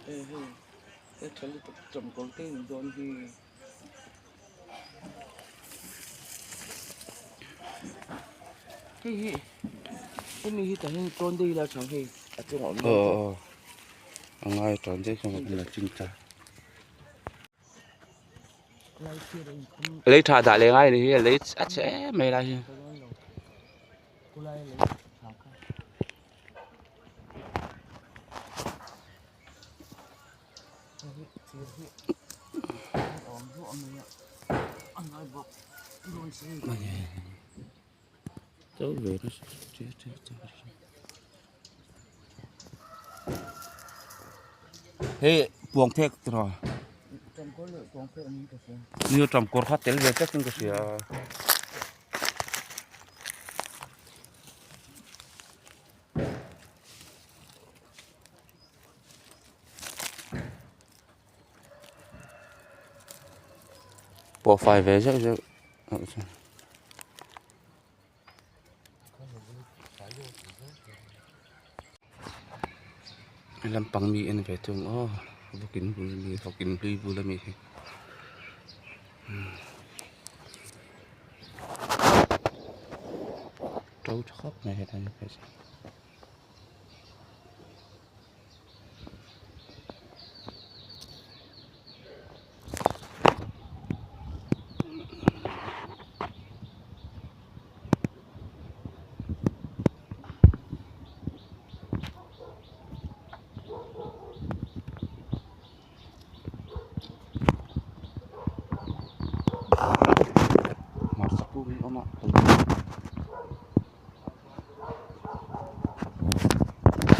Hei hei he tha lutuk chawmkawr te in dawn hi. Hei hi hemi hi tah hian tawn daih ila chang hei a chungah awm dawn tlat. A ngai tawn daih kha a ching ta. Lei tha dah leh ngai a ni hi a lei a chhe em mai lai hi. Hei puang phek tiraw ni tangkawr kha tel ve tlat in ka hria. Pawh fai ve zeuh zeuh lampang mi en ve thung aw vawkin bul ami vawkin hlui bul ami hi to tha khawp mai hetlai hi.